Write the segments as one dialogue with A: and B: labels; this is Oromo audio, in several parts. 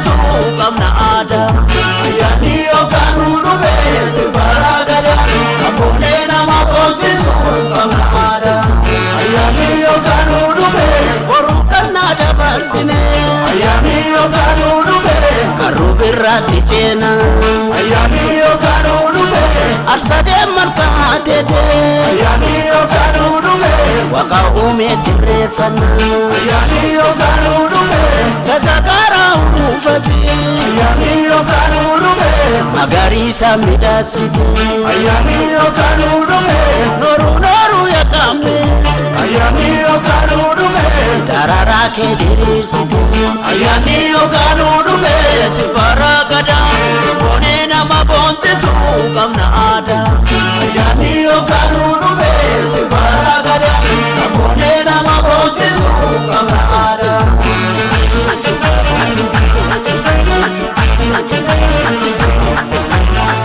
A: boonsisu qabna aadaa. Ayyaanni yookaan dhufe sirbara gadaa Kaboonee nama boonsisu qabna aadaa. Ayyaanni yookaan dhufe boruu kannaa dabarsine. Ayyaanni yookaan dhufe karruu birraatti ceena. Ayyaanni yookaan dhufe arsadee malkaa teete. Ayyaanni yookaan dhufe waaqa uumee dirreeffanna. Ayyaanni yookaan dhufe gagagaara uffasi. Ayyaanni yookaan dhufe magariisa midhaasite. Ayyaanni yookaan dhufe nooruu nooruu yaqaamne. Ayyaanni yookaan dhufe daraaraa kee diriirsite. Ayyaanni yookaan dhufe sirbara gadaa boonee nama boonsisu qabna aadaa. Ayyaanni yookaan dhufe sirbara gadaa boonee nama boonsisu qabna aadaa.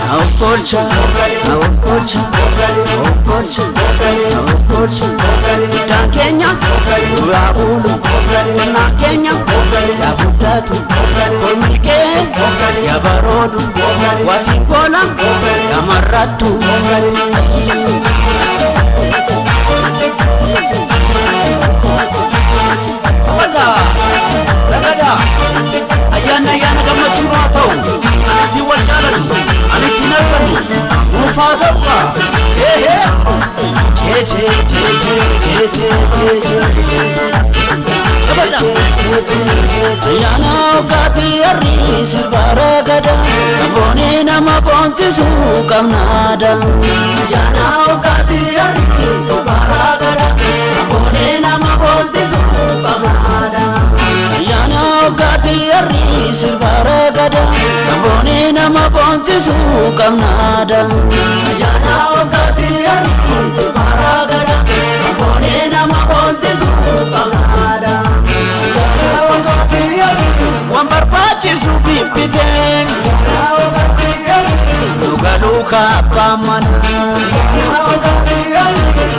A: Awkolcha, awkolcha, awkolcha, awkolcha. Guddaan keenya duraa bulu, xinnaan keenya yaa guddatu. Kolmi kee yaa baroodu, waatiin kola yaa marrattu.
B: Ragada, ayyaanni ayyaana gammachuu haa ta'u, ani wal jaalannu, ani ittiin argannu, nuuf haa ta'u gaa. Eehee! Jee jee jee jee jee jee jee jee jee.
A: Ayyaana waggaatti harri sirbara gadaa Kaboonee nama boonsisu qabna aadaa. Ayyaana waggaatti harri sirbara gadaa Kaboonee nama boonsisu qabna aadaa. Ayyaana waggaatti harri sirbara gadaa Kaboonee nama boonsisu qabna aadaa. Ayyaana waggaatti harri sirbara gadaa Kaboonee nama boonsisu qabna aadaa. Waan barbaachisu bibbitee luka luka abbaa manaa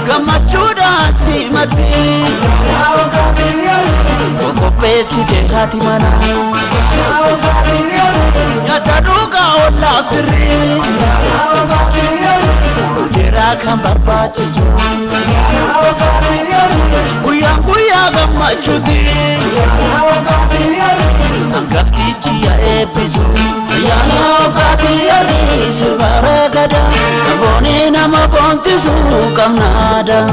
A: gammachuudhaan simattee qopheessite haati manaa nyaata dhugaa ollaa firrii budeeraa kan barbaachisu guyyaan guyyaa gammachuuti hangaftichi yaa eebbisu. Ayyaana waggaatti harri sirbara gadaa Kaboonee nama boonsisu qabna aadaa.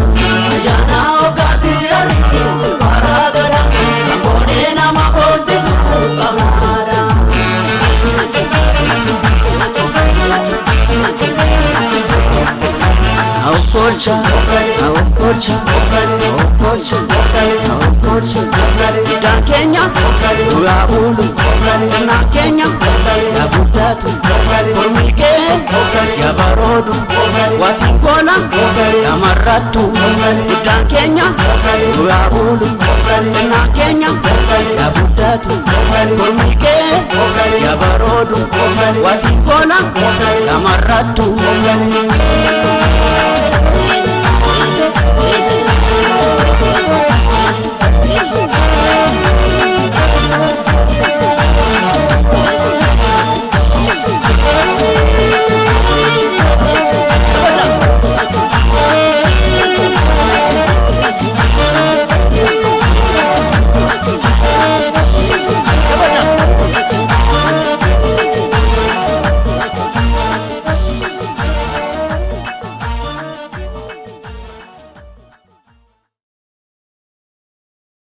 A: Ayyaana waggaatti harri sirbara gadaa Kaboonee nama boonsisu qabna aadaa. Awkolcha, awkolcha, awkolcha, awkolcha. Guddaan keenya duraa bulu, xinnaan keenya yaa guddatu. Kolmi kee yaa baroodu, waatiin kola yaa marrattu. Guddaan keenya duraa bulu, xinnaan keenya yaa guddatu. Kolmi kee yaa baroodu, waatiin kola yaa marrattu.